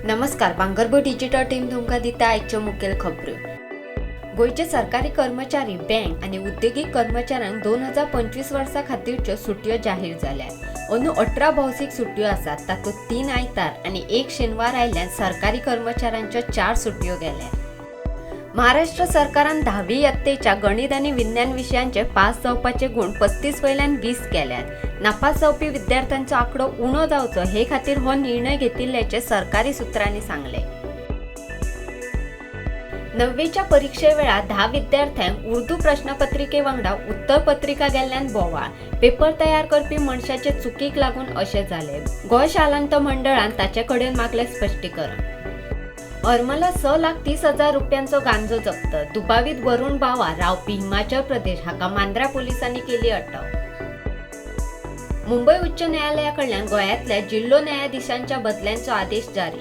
नमस्कार, भांगरभूंय digital team तुमकां दिता आयच्यो मुखेल खबऱ्यो. गोंयचे सरकारी कर्मचारी, बँक आनी उद्देगीक कर्मचाऱ्यांक 2025 वर्सा खातीरच्यो सुटयो जाहीर जाल्यात. अंदू 18 भौशीक सुटयो आसात, तातूंत 3 आयतार आनी 1 शेनवार आयिल्ल्यान सरकारी कर्मचाऱ्यांच्यो 4 सुटयो गेल्यात. महाराष्ट्र सरकारान 10वी यत्तेच्या गणित आनी विज्ञान विशयांचे पास जावपाचे गूण 35 वयल्यान 20 केल्यात. नापास जावपी विद्यार्थ्यांचो आंकडो उणो जावचो हे खातीर हो निर्णय घेतिल्ल्याचें सरकारी सुत्रांनी सांगलें. 9वेच्या परिक्षे वेळार 10 विद्यार्थ्यांक उर्दू प्रश्नपत्रिके वांगडा उत्तरपत्रिका गेल्ल्यान बोवाळ. पेपर तयार करपी मनशाचे चुकीक लागून अशें जालें. गोंय शालांत मंडळान ताचे कडेन मागलें स्पश्टीकरण. हरमला 6,30,000 रुपयांचो गांजो जप्त. दुबावीत वरुण बावा, रावपी हिमाचल प्रदेश, हाका मांद्रा पुलिसांनी केली अटक. मुंबय उच्च न्यायालया कडल्यान गोंयांतल्या जिल्हो न्यायाधीशांच्या बदल्यांचो आदेश जारी.